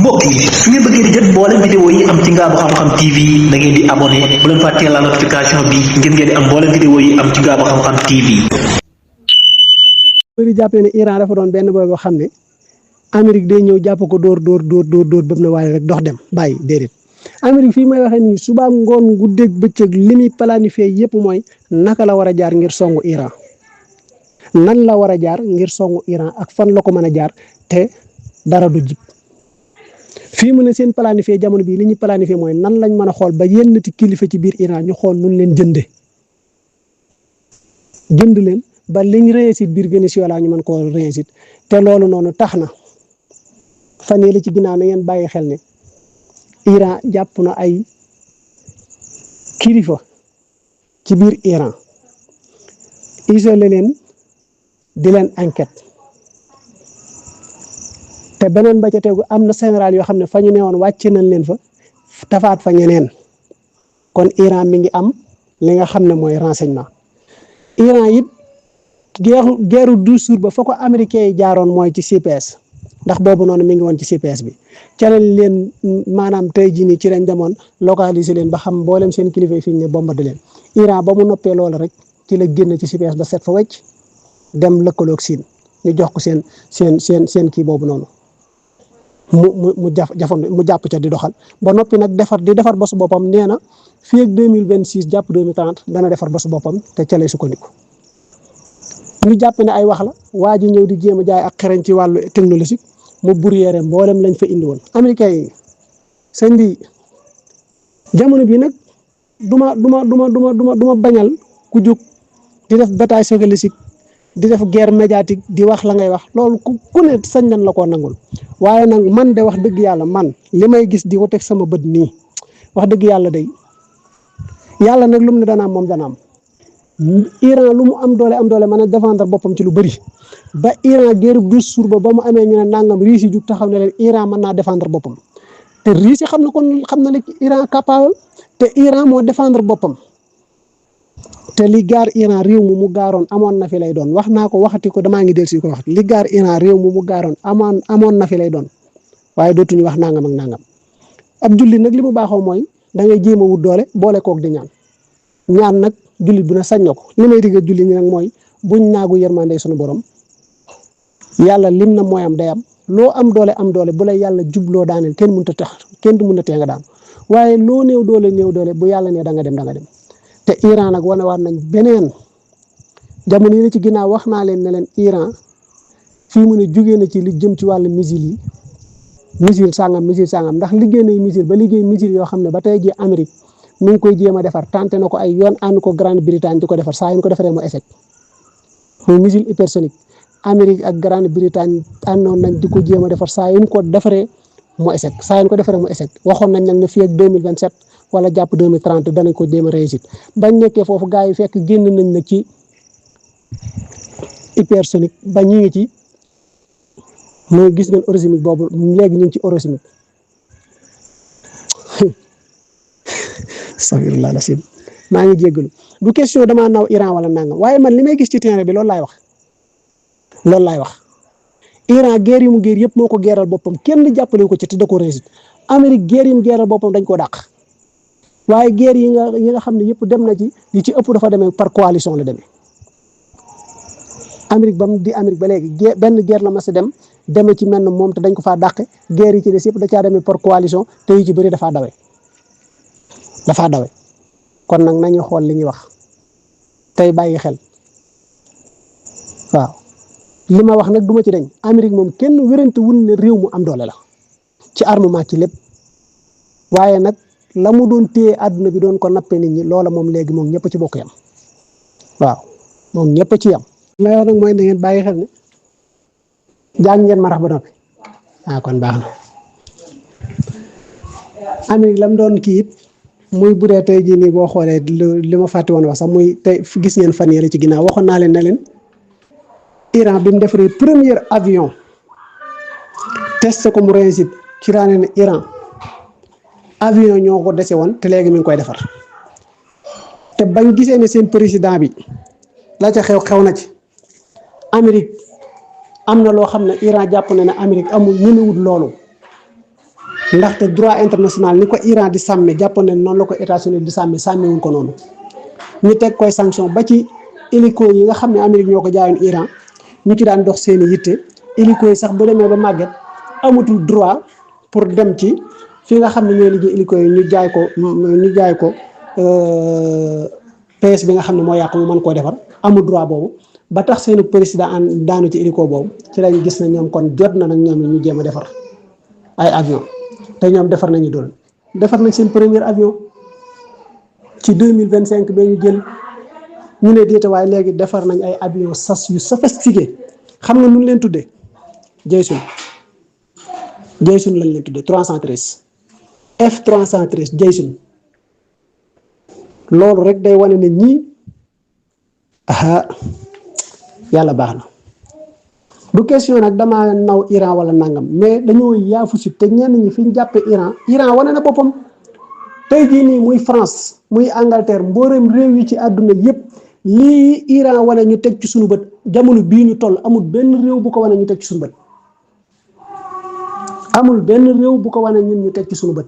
mbokk yi su ngeen bëggee di jot mboolem vidéo yi am ci Ngaabu Xam-Xam TV da ngeen di abonné bu leen fàttee la notification bi ngir ngeen di am mboolem vidéo yi am ci Ngaabu Xam-Xam TV. di jàppee ne Iran dafa doon benn booy boo xam ne Amérique day ñëw jàpp ko dóor ba mu ne waaye rek dox dem bàyyi déedéet Amérique fii may waxee nii suba ngoon guddeeg bëccëg li muy planifié yëpp mooy naka la war a jaar ngir songu Iran nan la war a jaar ngir songu Iran ak fan la ko mën a jaar te dara du jib fii mu ne seen planifié jamono bii li ñuy planifié mooy nan lañ mën a xool ba yenn ti kilifa ci biir Iran ñu xool nun leen jënd leen ba liñ réussite biir Venezuela ñu mën koo réussite te loolu noonu tax na fan yii li ci ginnaaw na ngeen bàyyi xel ne Iran jàpp na ay kilifa ci biir Iran isolé leen di leen enquête te beneen ba ca tegu am na général yoo xam ne fa ñu newoon wàcce nañ leen fa tafaat fa ñeneen kon Iran mi ngi am li nga xam ne mooy renseignement Iran it guerre 12 jours ba fa ko américains yi jaaroon mooy ci CPS ndax boobu noonu mi ngi woon ci CPS bi ca lañ leen maanaam tey jii nii ci lañ demoon localiser leen ba xam mboolem seen kilifa yi fi ñu ne bombardé leen Iran ba mu noppee loolu rek ci la génn ci CPS ba set fa wecc dem lëkkaloog Siin ñu jox ko seen kii boobu noonu mu jàpp ca di doxal ba noppi nag di defar ba su boppam nee na fii ak 2026 jàpp 2030 dana defar ba su boppam te ca lay sukkandiku. ñu jàpp ne ay wax la waa ji ñëw di jéem a jaay ak xereñ ci wàllu technologie mu brouillé mboolem lañ fa indi woon américains yi sëñ bi jamono bi nag duma bañal ku jóg di def bataille psychologique di def guerre médiatique di wax la ngay wax loolu ku ne sañ nañ la koo nangul waaye nag man de wax dëgg yàlla man li may gis di ko teg sama bët nii wax dëgg yàlla day yàlla nag lu mu ne dana am moom dana am Iran lu mu am doole mën a défendre boppam ci lu bëri ba Iran guerre 12 jours ba mu amee ñu ne nangam Russie jug taxaw ne leen Iran mën naa défendre boppam te Russie xam na ne Iran capable te Iran moo défendre boppam te li gaar Iran réew mu gaaroon amoon na fi lay doon wax naa ko waxati ko damaa ngi del si ko wax li gaar Iran réew mu gaaroon amoon na fi lay doon waaye dootuñu wax nangam ak nangam ab julli nag li mu baaxoo mooy da ngay jéem a wut doole boole koog di ñaan nag. jullit bu ne sañ na ko li may digga jullit ñi nag mooy buñ naagu yërmande sunu borom yàlla lim na mooy am day am loo am doole bu la yàlla jubloo daaneel kenn du mën a tee nga daan waaye loo néew doole bu yàlla ne da nga dem te Iran nag wane waat nañ beneen jamono yi ci ginnaaw wax naa leen ne leen Iran fii mu ne jugee na ci li jëm ci wàllu missile sàngam ndax liggéey nay missile ba liggéey missile yoo xam ne ba tey jii Amérique mi ngi koy jéem a defar tenté na ko ay yoon ànd ko Grande-Bretagne di ko defar saa yu ñu ko defaree mu échec muy missile hypersonique Amérique ak Grande-Bretagne àndoon nañ di ko jéem a defar saa yu ñu ko defaree mu échec waxoon nañ nag ne fii ak 2027 wala jàpp 2030 danañ ko jéem a réussir bañ nekkee foofu gars yi fekk génn nañ nag ci hypersonique ba ñu ngi ci mooy gis ngeen orosimique boobu léegi ñu ngi ci orosimique. Astaghfirullah lasim maa ngi jéggalu du question damaa naw Iran wala nangam waaye man li may gis ci terrain bi loolu laay wax Iran guerre yi mu guerre yëpp moo ko geeral boppam kenn jàppale ko ci te da ko réussir Amérique guerre yi mu geeral boppam dañ koo dàq waaye guerre yi nga xam ne yëpp dem na ci li ci ëpp dafa demee par coalition la demee Amérique ba mu di Amérique ba léegi benn guerre la mas a demee ci mel ne moom te dañ ko faa dàqe guerre yi ci des yëpp da caa demee par coalition te yu ci bëri dafaa dawe kon nag nañu xool li ñuy wax tey bàyyi xel waaw li ma wax nag duma ci dañ Amérique moom kenn wérante wun ne réew mu am doole la ci armement ci lépp waaye nag la mu doon téye àdduna bi doon ko nappee nit ñi loola moom léegi moom ñëpp ci bokk yam waaw moom ñëpp ci yam la wax nag mooy da ngeen bàyyi xel ne jàng ngeen ma rax ba noppi kon baax na Amérique lam doon kii it muy bu dee tey jii nii boo xoolee li ma fàtte woon wax sax muy tey gis ngeen fan yële ci ginnaaw waxoon naa leen ne leen Iran bi mu defaree premier avion testé ko mu réussite ci raane ne Iran avion ñoo ko dese woon te léegi mi ngi koy defar te bañ gisee ne seen président bi la ca xew na ci Amérique am na loo xam ne Iran jàpp na ne Amérique amul ñemewut loolu ndaxte droit international ni ko Iran di sàmme jàpp ne noonu la ko États-Unis di sàmme wuñ ko noonu ñu teg koy sanction ba ci hélico yi nga xam ne Amérique ñoo ko jaayoon Iran ñu ci daan dox seeni yitte hélico yi sax bu demee ba màgget amatul droit pour dem ci fi nga xam ne ñooy liggéey hélico yi ñu jaay ko PS bi nga xam ne moo yàqu mu mën koo defar amul droit boobu ba tax seenu président daanu ci hélico boobu ci lañu gis na ñoom kon jot na nag ñoom ñu jéem a defar ay avion te ñoom defar nañu seen premier avion ci 2025 ba ñu jël ñu ne déeta waaye léegi defar nañ ay avion sas yu sophistiqué xam nga nu leen tuddee Jaysun lañ leen tuddee 313 F313 Jaysun loolu rek day wane ne ñii yàlla baax na du question nag damaa naw Iran wala nangam mais dañoo yaafu si te ñenn ñi fi ñu jàppee Iran wane na boppam tey jii nii muy France muy Angleterre mboolem réew yi ci àdduna yépp lii Iran wane ñu teg ci suñu bët jamono bii ñu toll amul benn réew bu ko wane ñu teg ci suñu bët amul benn réew bu ko wane ñun ñu teg ci suñu bët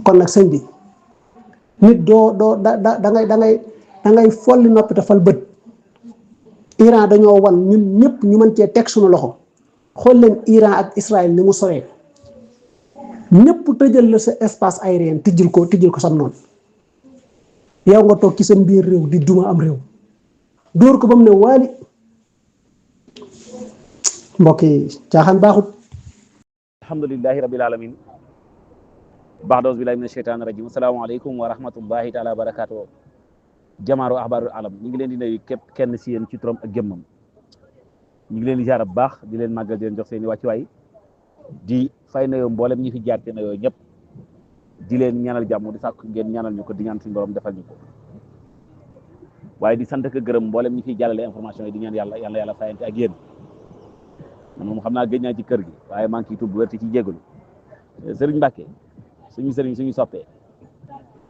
kon nag sëñ bi nit doo da ngay folli noppi te fal bët Iran dañoo wan ñun ñëpp ñu mën cee teg suñu loxo xool leen Iran ak Israël ni mu soree ñëpp tëjal la sa espace aérien tijjil ko sam noonu yow nga toog ci sa biir réew di duma am réew dóor ko ba mu ne waali mbokk yi caaxaan baaxut. alhamdulillahi rabbil alamin baxdoos billahi mina sheytaani rajim asalaamaaleykum wa rahmatullahi taala wa barakatuh jamaaru axbaarul alam ñu ngi leen di nuyu képp kenn si yéen ci turam ak jëmmam ñu ngi leen di ziar bu baax di leen màggal di leen jox seen i wàccuwaay di fay nuyoo mboolem ñi fi jaar te nuyoo ñëpp di leen ñaanal jàmm di sàkk ngeen ñaanal ñu ko di ñaan suñu borom defal ñu ko waaye di sant ak gërëm mboolem ñi fiy jàllale information yi di ñaan yàlla fayante ak yéen man moom xam naa gëj naa ci kër gi waaye maa ngi ciy tubb wérti ci jégalu Sëriñ Mbàkke suñu sëriñ suñu soppee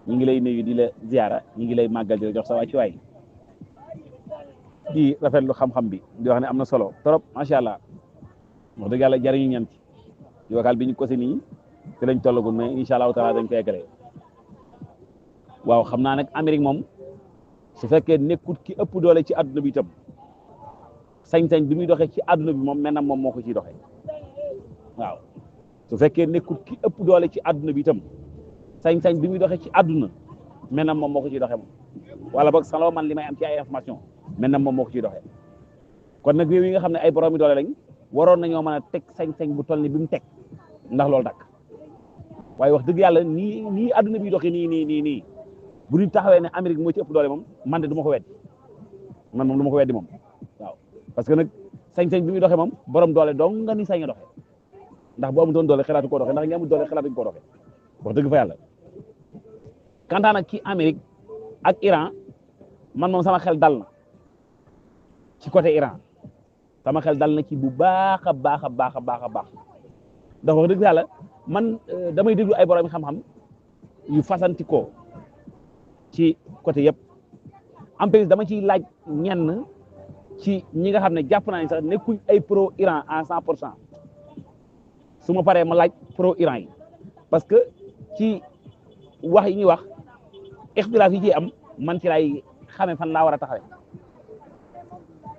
ñu ngi lay nuyu di la ziara ñu ngi lay màggal di la jox sa wàccuwaay di rafetlu xam-xam bi di wax ne am na solo trop macha allah wax dëgg yàlla jariñu ñan ci di wakal bi ñu ko si nii fi lañ tollagul mais incha allahu taala dañ koy eggalee waaw xam naa nag Amérique moom su fekkee nekkut ki ëpp doole ci àdduna bi itam sañ-sañ bi muy doxee ci àdduna bi moom maintenant moom moo ko ciy doxee waaw su fekkee nekkut ki ëpp doole ci àdduna bi itam sañ-sañ bi muy doxee ci àdduna maintenant moom moo ko ciy doxee moom wala boog saloo man li may am ci ay information maintenant moom moo ko ciy doxee kon nag réew yi nga xam ne ay boroomi doole lañ waroon nañoo mën a teg sañ-sañ bu toll ni bi mu teg ndax loolu dakk waaye wax dëgg yàlla nii àdduna bi doxee nii bu ñu taxawee ne Amérique moo ci ëpp doole moom man de du ma ko weddi man moom du ma ko weddi moom waaw parce que nag sañ-sañ bi muy doxee moom borom doole dong nga ni sañ a doxee ndax bu amutoon doole xalaatu koo doxee ndax ñi amul doole xalaatuñ koo doxee wax dëgg fa yàlla kantaan ak ki Amérique ak Iran man moom sama xel dal na ci côté Iran sama xel dal na ci bu baax a baax ndax wax dëgg yàlla man damay déglu ay borom xam-xam yu fasanti ko ci côté yëpp en plus dama ciy laaj ñenn ci ñi nga xam ne jàpp naa ne sax nekkuñ ay pro Iran à 100% su ma paree ma laaj pro Iran yi parce que ci wax yi ñuy wax ixtilaaf yi ciy am man ci lay xamee fan laa war a taxawee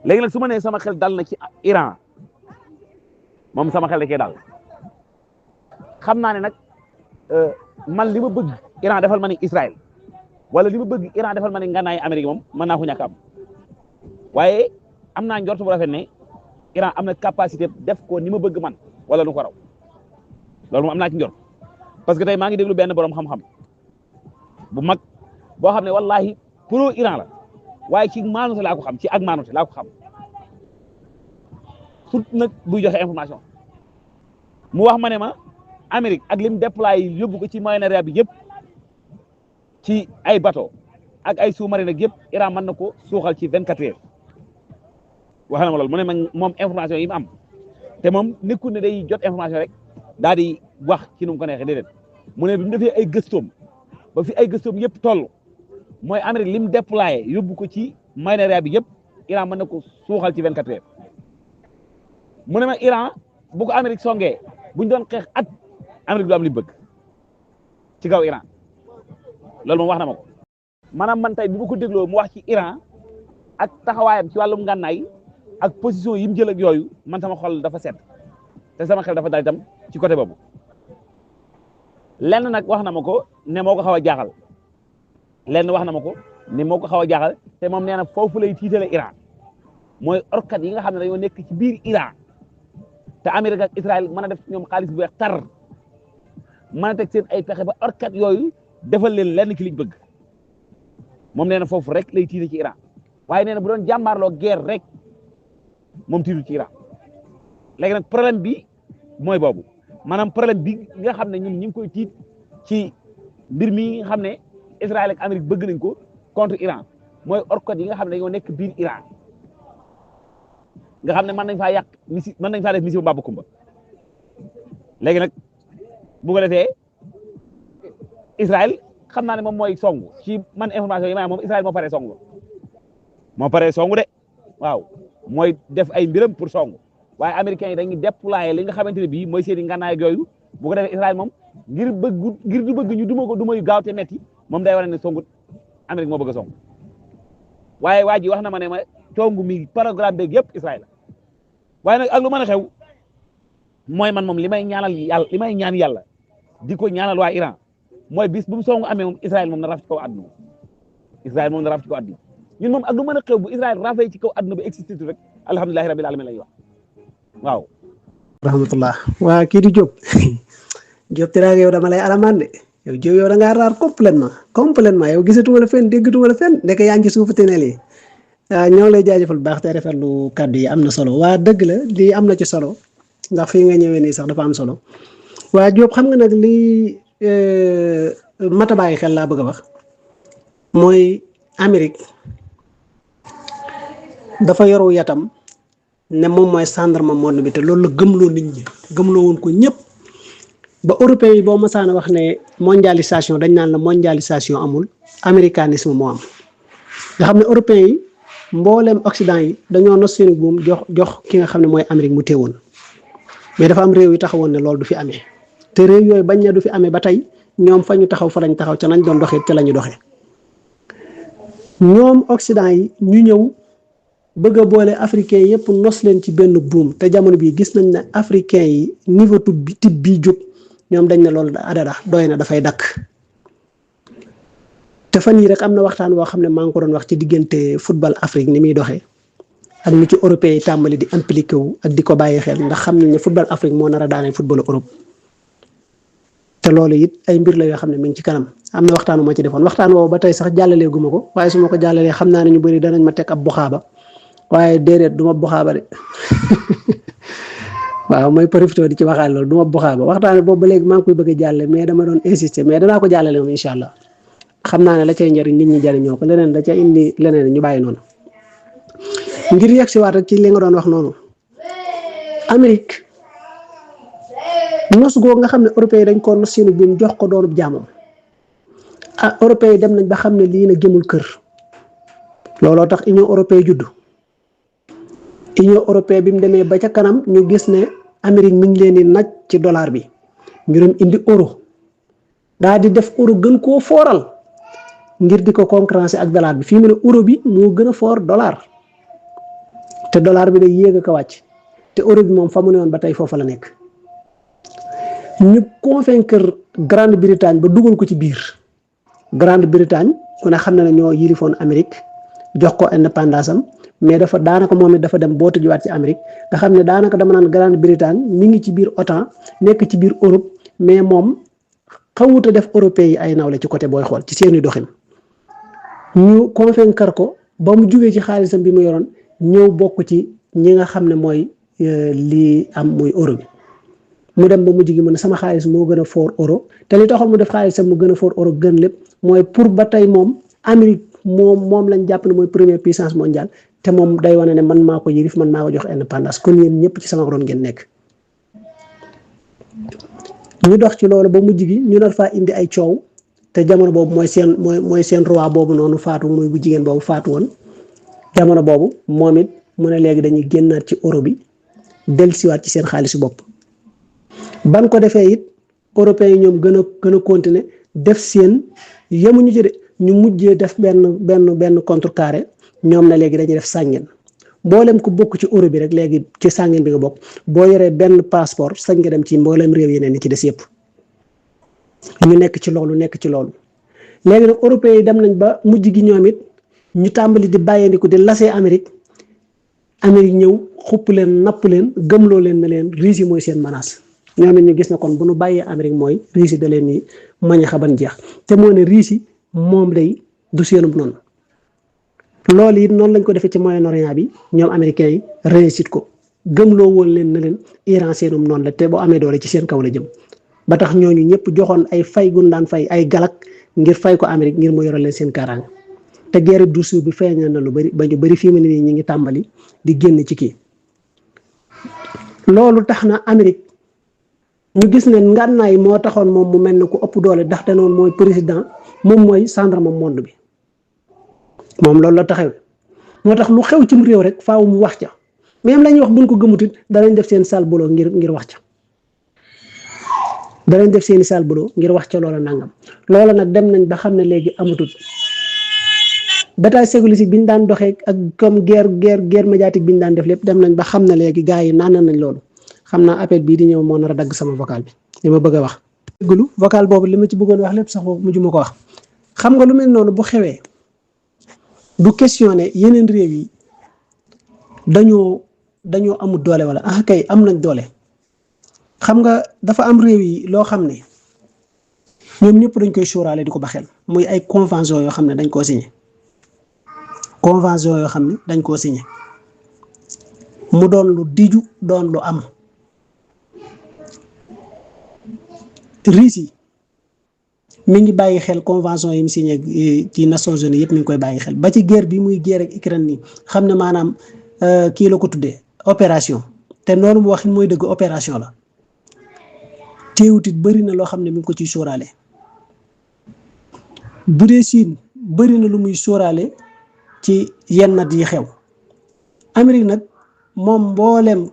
léegi nag su ma nee sama xel dal na ci Iran moom sama xel da cee dal xam naa ne nag man li ma bëgg Iran defal ma ni Israël wala li ma bëgg Iran defal ma ni ngànnaay Amérique moom mën naa ko ñàkk am waaye am naa njort bu rafet ne Iran am na capacité def ko ni ma bëgg man wala nu ko raw loolu moom am naa ci njort parce que tey maa ngi déglu benn borom xam-xam bu mag boo xam ne wallahi pro Iran la waaye ci maanute laa ko xam ci ak maanute laa ko xam surtout nag buy joxe information mu wax ma ne ma Amérique ak lim déployé yóbbu ko ci Moyen-Orient bi yëpp ci ay bateau ak ay sous-marin nag yëpp Iran mën na ko suuxal ci 24 heures wax na ma loolu mu ne ma moom information yi mu am te moom nekkul ne day jot information rek daal di wax ci nu mu ko neexee déedéet mu ne bi mu defee ay gëstoom ba fi ay gëstoom yëpp toll mooy Amérique lim déployé yóbbu ko ci Moyen-Orient bi yëpp Iran mën na ko suuxal ci 24 heures mu ne ma Iran bu ko Amérique songee buñ doon xeex at Amérique du am li bëgg ci kaw Iran loolu moom wax na ma ko maanaam man tey bi ma ko dégloo mu wax ci Iran ak taxawaayam ci wàllum ngànnaay ak position yi mu jël ak yooyu man sama xol dafa sedd te sama xel dafa dal itam ci côté boobu lenn nag wax na ma ko ne moo ko xaw a jaaxal lenn wax na ma ko ne moo ko xaw a jaaxal te moom nee na foofu lay tiitale Iran mooy orkat yi nga xam ne dañoo nekk ci biir Iran te Amérique ak Israël mën a def ñoom xaalis bu weex tar mën a teg seen ay pexe ba orkat yooyu defal leen lenn ci liñ bëgg moom nee na foofu rek lay tiite ci Iran waaye nee na bu doon jàmbaarloo guerre rek moom tiitu ci Iran léegi nag problème bi mooy boobu maanaam problème bi nga xam ne ñun ñu ngi koy tiit ci mbir mi nga xam ne Israël ak Amérique bëgg nañ ko contre Iran mooy orkat yi nga xam ne dañoo nekk biir Iran nga xam ne mën nañ faa yàq mën nañ faa def misi bu mbaa kumba léegi nag bu ko defee Israël xam naa ne moom mooy songu ci man information yi ma moom Israël moo paree songu de waaw mooy def ay mbiram pour songu waaye américains yi dañuy déployer li nga xamante ne bii mooy seen i ngànnaay yooyu bu ko defee Israël moom ngir du bëgg ñu duma ko duma yu gaaw te metti moom day wane ne songut Amérique moo bëgg a songu waaye waa ji wax na ma ne ma songu mi programme beeg yëpp Israël la waaye nag ak lu mën a xew mooy man moom li may ñaan yàlla di ko ñaanal waa Iran mooy bis bu mu songu amee moom Israël moom na raf ci kaw àdduna Israël moom na raf ci kaw àdduna ñun moom ak lu mën a xew bu Israël rafee ci kaw àdduna ba existé rek alhamdulillahi rabbil alamin lay wax waaw. rahmatullah waa kii di Diop Diop teraanga yow dama lay alamaan de yow Diop yow da ngaa raar complètement yow gisatuma la fenn déggatuma la fenn ndek yaa ngi ci suufu teeneel yi ñoo lay jaajëfal bu baax te rafetlu kàddu yi am na solo waa dëgg la lii am na ci solo ndax fii nga ñëwee nii sax dafa am solo waa Diop xam nga nag lii mata bàyyi xel laa bëgg a wax mooy Amérique dafa yoru yatam ne moom mooy gendarme monde bi te loolu la gëmloo nit ñi gëmloo woon ko ñëpp ba européens yi boo masaan a wax ne mondialisation dañ naan la mondialisation amul américanisme moo am nga xam ne européens yi mbooleem Occident yi dañoo nos seen buum jox ki nga xam ne mooy Amérique mu téewoon mais dafa am réew yi taxawoon ne loolu du fi amee te réew yooyu bañ ne du fi amee ba tey ñoom fa ñu taxaw fa lañ taxaw ca nañ doon doxee ca la ñu doxee ñoom Occident yi ñu ñëw bëgg a boole africain yëpp nos leen ci benn buum te jamono bii gis nañ ne africain yi niveau type bii jóg ñoom dañ ne loolu adada doy na dafay dakk te fan yii rek am na waxtaan woo xam ne maa ngi ko doon wax ci diggante football Afrique ni muy doxee ak ni ci européens yi tàmbali di impliqué wu ak di ko bàyyi xel ndax xam nañ ne football Afrique moo nar a daanee football Europe te loolu it ay mbir la yoo xam ne mi ngi ci kanam am na waxtaan wu ma ci defoon waxtaan woowu ba tey sax jàllalee gu ma ko waaye su ma ko jàllalee xam naa ne ñu bëri danañ ma teg ab buxaaba waaye déedéet du ma buxaaba de waaw mooy profité di ci waxaale loolu du ma buxaaba waxtaan boobu ba léegi maa ngi koy bëgg a jàlle mais dama doon insister mais danaa ko jàllale moom incha allah xam naa ne la cay njëriñ nit ñi jëriñoo ko leneen la ca indi leneen ñu bàyyi noonu ngir yegg si waat rek ci li nga doon wax noonu Amérique nos googu nga xam ne européens yi dañ koo nos seenu buum jox ko doonub jaamam européens yi dem nañ ba xam ne lii na jëmul kër looloo tax Union européenne juddu Union européenne bi mu demee ba ca kanam ñu gis ne Amérique mi ngi leen di naj ci dollar bi mbirum indi euro daa di def euro gën koo fooral ngir di ko concurrencer ak dollar bi fii mu ne euro bi moo gën a foor dollar te dollar bi day yéeg ak a wàcc te euro bi moom fa mu ne woon ba tey foofa la nekk ñu convaincre Grande-Bretagne ba dugal ko ci biir Grande-Bretagne ku ne xam na ne ñoo yilifoon Amérique jox ko indépendance am mais dafa daanaka moom it dafa dem bootu jiwaat ci Amérique nga xam ne daanaka dama naan Grande-Bretagne mi ngi ci biir OTAN nekk ci biir Europe mais moom xawuta def européens yi ay nawle ci côté booy xool ci seeni doxin ñu convaincre ko ba mu jugee ci xaalisam bi mu yoroon ñëw bokk ci ñi nga xam ne mooy lii am muy euro bi mu dem ba mujj gi mu ne sama xaalis moo gën a fort euro te li taxoon mu def xaalisam mu gën a fort euro gën lépp mooy pour ba tey moom Amérique moom lañ jàpp ne mooy première puissance mondiale te moom day wane ne man maa ko yilif man maa ko jox indépendance kon yéen ñëpp ci sama ron ngeen nekk. ñu dox ci loolu ba mujj gi ñu nar faa indi ay coow te jamono boobu mooy seen roi boobu noonu faatu mooy bu jigéen boobu faatu woon jamono boobu moom it mu ne léegi dañuy génnaat ci euro bi dellusiwaat ci seen xaalisu bopp ban ko defee it européens yi ñoom gën a continuer def seen yemuñu ci de ñu mujjee def benn contrecarré ñoom na léegi dañuy def sàngeen mboolem ku bokk ci Europe bi rek léegi ci sàngeen bi nga bokk boo yoree benn passeport sañ nga dem ci mboolem réew yeneen ni ci des yëpp ñu nekk ci loolu léegi nag européens yi dem nañ ba mujj gi ñoom it ñu tàmbali di bàyyandiku di lasee Amérique ñëw xupp leen napp leen gëmloo leen ne leen Russie mooy seen menace ñoom it ñu gis na kon bu nu bàyyee Amérique mooy Russie da leen ni mañ xaban jeex te moo ne Russie moom day du seenub noonu loolu it noonu lañ ko defee ci Moyen-Orient bi ñoom américains yi réussite ko gëmloo woon leen ne leen Iran seenum noonu la te boo amee doole ci seen kaw la jëm ba tax ñooñu ñëpp joxoon ay fay gun daan fay ay galak ngir fay ko Amérique ngir mu yore leen seen kaaraange te guerre du Sud bi feeñal na lu bari ba ñu bari fii mu ne nii ñu ngi tàmbali di génn ci kii loolu tax na Amérique ñu gis ne ngànnaay moo taxoon moom mu mel ne ku ëpp doole ndaxte noonu mooy président moom mooy gendarme monde bi moom loolu la taxaw moo tax lu xew cim réew rek faaw mu wax ca même la ñuy wax buñ ko gëmutit danañ def seen sale boulot ngir wax ca danañ def seeni sale boulot ngir wax ca loola nangam loola nag dem nañ ba xam ne léegi amatut bataille psychologique bi ñu daan doxee ak comme guerre médiatique bi ñu daan def lépp dem nañ ba xam ne léegi gars yi naan nañ loolu xam naa appel bii di ñëw moo nar a dagg sama vocal bi li ma bëgg a wax. déglu vocal boobu li ma ci bëggoon wax lépp sax boobu mujj ma ko wax xam nga lu mel noonu bu xewee du questionné yeneen réew yi dañoo amul doole wala ah kay am nañ doole xam nga dafa am réew yi loo xam ne ñoom ñëpp dañ koy sóoraale di ko ba xel muy ay convention yoo xam ne dañ koo signé. convention yoo xam ne dañ koo signé mu doon lu diju doon lu am Russie mi ngi bàyyi xel convention yi mu signé ci Nations Unies yëpp mi ngi koy bàyyi xel ba ci guerre bi muy guerre ak Ukraine nii xam ne maanaam kii la ko tuddee opération te noonu mu wax mooy dëgg opération la teewut it bëri na loo xam ne mi ngi ko ciy sóoraale bu dee Chine bëri na lu muy sóoraale ci yenn nat yi xew Amérique nag moom mboolem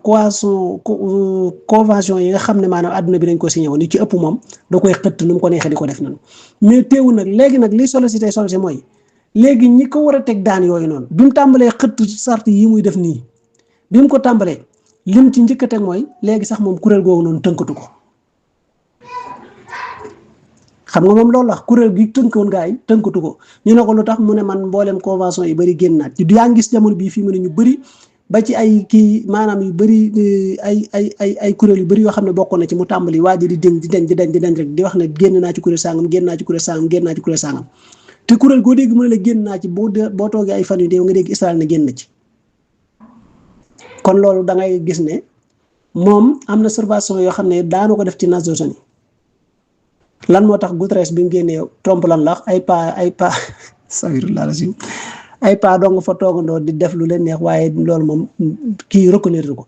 convention yi nga xam ne maanaam àdduna bi dañ ko signé woon ni ci ëpp moom da koy xëtt nu mu ko neexee di ko def noonu mais teewul nag léegi nag li solo si mooy léegi ñi ko war a teg daan yooyu noonu bi mu tàmbalee xëtt sart yi muy def nii bi mu ko tàmbalee lim ci njëkk a teg mooy léegi sax moom kuréel googu noonu tënkatu ko xam nga moom loolu la kuréel gi tënkoon gaa yi tënkatu ko ñu ne ko lu tax mu ne man mboolem convention yi bëri génn naat ci yaa ngi gis jamono bii fii mu ne ñu bëri ba ci ay kii maanaam yu bëri ay kuréel yu bëri yoo xam ne bokkoon na ci mu tàmbali waa ji di deñ rek di wax ne génn naa ci kuréel sangam génn naa ci kuréel sangam te kuréel goo dégg mu ne la génn naa ci boo toogee ay fan yu déew nga dégg Israël ne génn na ci kon loolu da ngay gis ne moom am na observation yoo xam ne daanu ko def ci Nations Unies lan moo tax Guterres bi mu génnee Trump lan la ay pa sawirullah rasim ay pa dong fa toogandoo di def lu leen neex waaye loolu moom kii reconnaître ko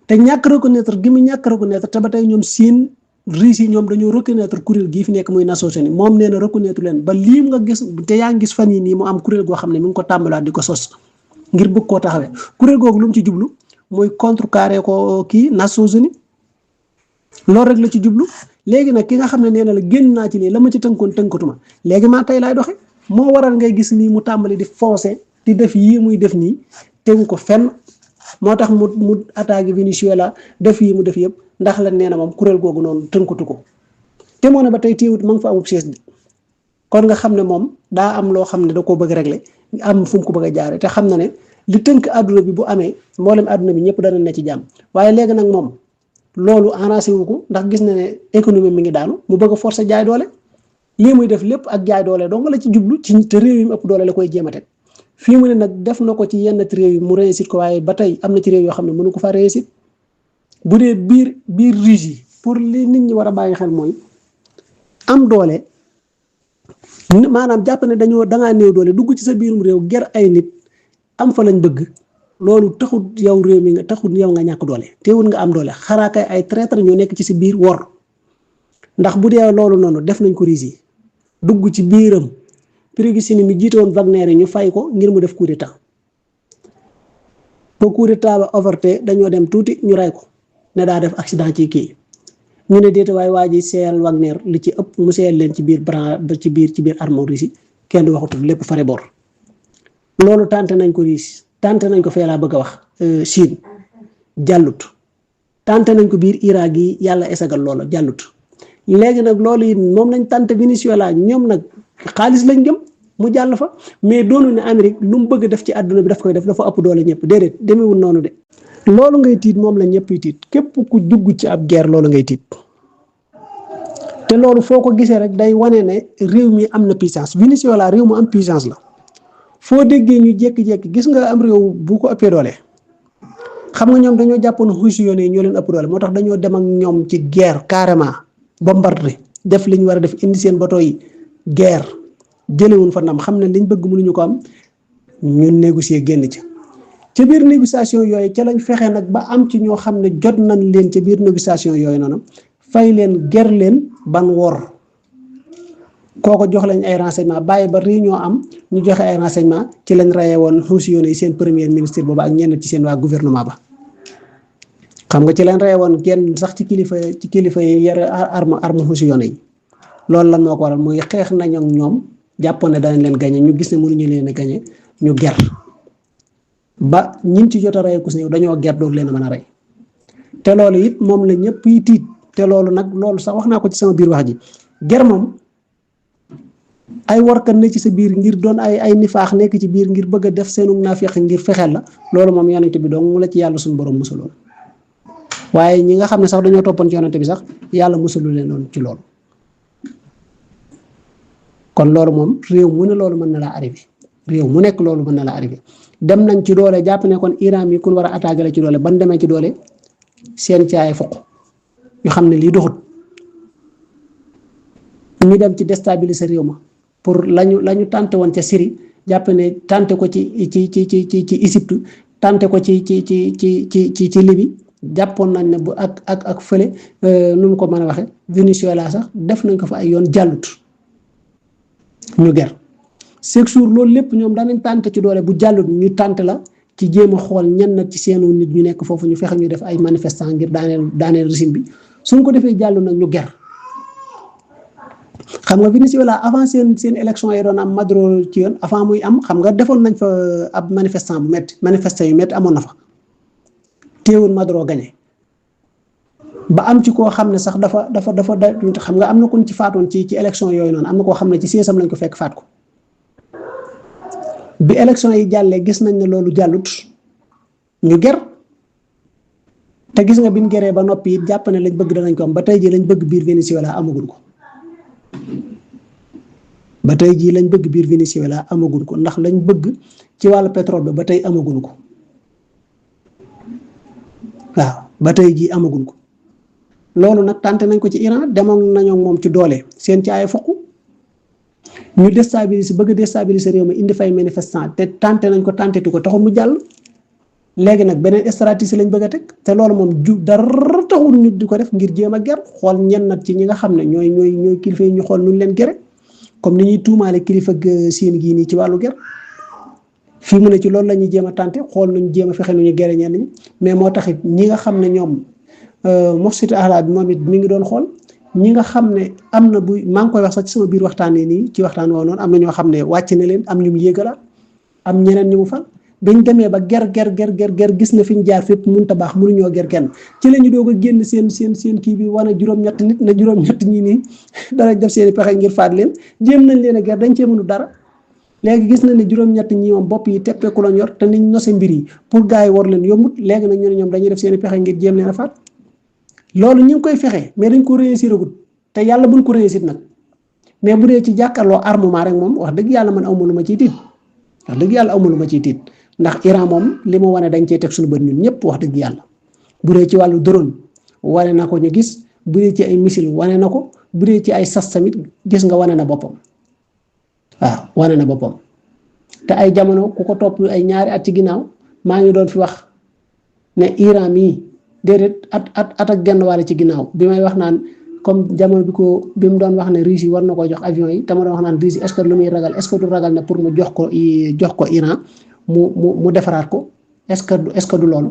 te ñàkk reconnaître gi mu ñàkk reconnaître te ba tey ñoom Chine Russie ñoom dañoo reconnaître kuréel gii fi nekk muy Nations Unies moom nee na reconnaître leen ba lii nga gis te yaa ngi gis fan yi nii mu am kuréel goo xam ne mi ngi ko tàmbalaat di ko sos ngir bëgg koo taxawee kuréel googu lu mu ci jublu mooy contrecarrer ko kii Nations Unies loolu rek la ci jublu léegi nag ki nga xam ne nee na la génn naa ci lii la ma ci tënkoon tënkatuma léegi maa tey laay doxe moo waral ngay gis nii mu tàmbali di forcer di def yii muy def nii tegu ko fenn moo tax mu attaqué Venezuela def yii mu def yëpp ndax la nee na moom kuréel googu noonu tënkatu ko te moo ne ba tey téewut ma nga fa amub siège bi kon nga xam ne moom daa am loo xam ne da koo bëgg régler am fu mu ko bëgg a jaare te xam na ne li tënk àdduna bi bu amee mboolem àdduna bi ñëpp dana ne ci jàmm waaye léegi nag moom loolu arrangé wu ko ndax gis na ne économie mi ngi daanu mu bëgg a forcer jaay doole lii muy def lépp ak jaay doole dong la ci jublu ci te réew yi mu ëpp doole la koy jéem a teg fii mu ne nag def na ko ci yenn réew yi mu réussir ko waaye ba tey am na ci réew yoo xam ne mënu ko fa réussir bu dee biir Russie yi pour li nit ñi war a bàyyi xel mooy am doole maanaam jàpp ne dangaa néew doole dugg ci sa biirum réew ger ay nit am fa lañ bëgg loolu taxut yow réew mi nga taxut yow nga ñàkk doole teewul nga am doole xanaa kay ay traître ñoo nekk ci si biir wor ndax bu dee loolu noonu def nañ ko Russie dugg ci biiram Prigozhin mi jiite woon Wagner yi ñu fay ko ngir mu def coup d'état ba coup d'état ba avorté dañoo dem tuuti ñu rey ko ne daa def accident ci kii ñu ne déeta waaye waa ji seeyal Wagner li ci ëpp mu seeyal leen ci biir ci biir armée Russie kenn du waxatul lépp fare bor loolu tànte nañ ko Russie tànte nañ ko fee laa bëgg a wax Chine jàllut tànte nañ ko biir Irak yi yàlla esagal loola jàllut léegi nag loolu it moom lañ tànte Venezuela ñoom nag xaalis lañ gëm mu jàll fa mais doonu ne Amérique lu mu bëgg def ci àdduna bi daf koy def dafa ëpp doole ñëpp déedéet demewul noonu de loolu ngay tiit moom la ñëpp tiit képp ku dugg ci ab guerre loolu ngay tiit te loolu foo ko gisee rek day wane ne réew mi am na puissance Venezuela réew mu am puissance la foo déggee ñu jékki-jékki gis nga am réew bu ko ëppee doole xam nga ñoom dañoo jàppoon xuusi yoon yi ñoo leen ëpp doole moo tax dañoo dem ak ñoom ci guerre carrément bombardé def li ñu war a def indi seen bateau yi guerre jëlewuñ fa ndam xam ne liñ bëgg mënuñu ko am ñun négocier génn ca biir négociation yooyu ca lañ fexe nag ba am ci ñoo xam ne jot nañ leen ca biir négociation yooyu noonu fay leen ger leen ban wor kooko jox lañ ay renseignement bàyyi ba réunion am ñu joxe ay renseignement ci lañ rayee woon xuusi yoon yi seen premier ministre booba ak ñenn ci seen waa gouvernement ba xam nga ci lañ rayee woon kenn sax ci kilifa yi yore arme xuusi yoon yi loolu lan moo ko waral muy xeex nañ ak ñoom jàppoon ne danañ leen gañe ñu gis ne mënuñu leen a gañe ñu ger ba ñin ci jot a rey ku si ñëw dañoo ger doog leen a mën a rey te loolu it moom la ñëpp yi tiit te loolu nag loolu sax wax naa ko ci sama biir wax ji ger moom ay warkat ne ci sa biir ngir doon ay nifaax nekk ci biir ngir bëgg a def seenu naafiq ngir fexeel la loolu moom yonent bi dong mu la ci yàlla suñu borom musaloon waaye ñi nga xam ne sax dañoo toppoon ci yonent bi sax yàlla musalu leen noonu ci loolu kon loolu moom réew mu ne loolu mën na laa arrivé réew mu nekk loolu mën na laa arrivé dem nañ ci doole jàpp ne kon Iran mi kun war a attaqué la ci doole ban demee ci doole seen caay fukk ñu xam ne lii doxut ñu dem ci déstabiliser réew ma pour lañu tànte woon ca Syrie jàpp ne tànte ko ci Égypte tànte ko ci Libye jàppoon nañ ne bu ak fële nu mu ko mën a waxe Venezuela sax def nañ ko fa ay yoon jàllut ñu ger chaque jour loolu lépp ñoom danañ tànte ci doole bu jàllut ñu tànte la ci jéem a xool ñenn ci seenu nit ñu nekk foofu ñu fexe ñu def ay manifestants ngir daaneel régime bi suñ ko defee jàllu nag ñu ger xam nga Venezuela avant seen élection yi doon am Maduro ci yoon avant muy am xam nga defoon nañ fa ab manifestant bu métti manifestant yu métti amoon na fa teewul Maduro gagné ba am ci koo xam ne sax dafa xam nga am na kon ci faatoon ci élection yooyu noonu am na koo xam ne ci siège am lañ ko fekk faat ko bi élection yi jàllee gis nañ ne loolu jàllut ñu ger te gis nga biñ geree ba noppi it jàpp ne lañ bëgg danañ ko am ba tey jii lañ bëgg biir Venezuela amaguñ ko ba tey jii lañ bëgg biir Venezuela amaguñ ko ndax lañ bëgg ci wàllu pétrole bi ba tey amaguñ ko waaw ba tey jii amaguñ ko loolu nag tànte nañ ko ci Iran demoon nañoo moom ci doole seen ci ay fokk ñu déstabiliser bëgg a déstabiliser réew mi indi fay manifestant te tànte nañ ko tàntetu ko taxul mu jàll léegi nag beneen stratégie lañ bëgg a teg te loolu moom dara taxul nit di ko def ngir jéem a ger xool ñenn nag ci ñi nga xam ne ñooy kilifa yi ñu xool nu leen gere comme ni ñuy tuumaale kilifa seen gii nii ci wàllu ger fii mu ne ci loolu la ñuy jéem a tànte xool nuñ jéem a fexe nu ñu gere ñenn ñi mais moo taxit ñi nga xam ne ñoom Moxsit Ahla bi moom it mi ngi doon xool ñi nga xam ne am na bu maa ngi koy wax sax ci sama biir waxtaan nii ci waxtaan woo noonu am na ñoo xam ne wàcc na leen am ñu mu yéegalaat am ñeneen ñu mu fal bañ demee ba ger gis na fi ñu jaar fépp mënut a baax mënuñoo ger kenn ci la ñu doog a génn seen kii bi wane juróom-ñett nit na juróom-ñett ñi nii dara def seen i pexe ngir faat leen jéem nañ leen a ger dañ cee mënu dara léegi gis na ne juróom-ñett ñi moom bopp yi teppeeku lañ yor te niñ nose mbir yi pour gars yi war leen yombut léegi nag ñu ne ñoom dañuy def seen i pexe ngir jéem leen a faat loolu ñu ngi koy fexe mais dañ ko réussir agut te yàlla buñ ko réussir nag mais bu dee ci jàkkaarloo armement rek moom wax dëgg yàlla man awma lu ma ciy tiit wax dëgg yàlla awma lu ma ciy tiit ndax Iran moom li mu wane dañ cee teg suñu bët ñun ñëpp wax dëgg yàlla bu dee ci wàllu drone wane na ko ñu gis bu dee ci ay missile wane na ko bu dee ci ay sas tamit gis nga wane na boppam waaw wane na boppam te ay jamono ku ko topp ay ñaari at ci ginnaaw maa ngi doon fi wax ne Iran mii déedéet at ak genn wàll ci ginnaaw bi may wax naan comme jamono bi mu doon wax ne Russie war na ko jox avion yi te ma doon wax naan Russie est-ce que lu muy ragal est-ce que du ragal ne pour mu jox ko Iran mu defaraat ko est-ce que du loolu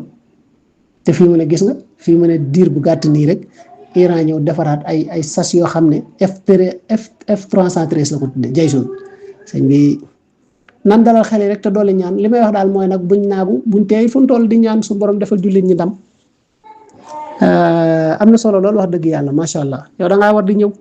te fii mu ne gis nga fii mu ne diir bu gàtt nii rek Iran ñëw defaraat ay sas yoo xam ne F313 la ko tuddee Jaysun sëñ bi nan dalal xel yi rek te doole ñaan li may wax daal mooy nag buñ naagu buñ teey fu mu toll di ñaan su borom defal jullit ñi ndam am na solo loolu wax dëgg yàlla macha allah yow da ngaa war di ñëw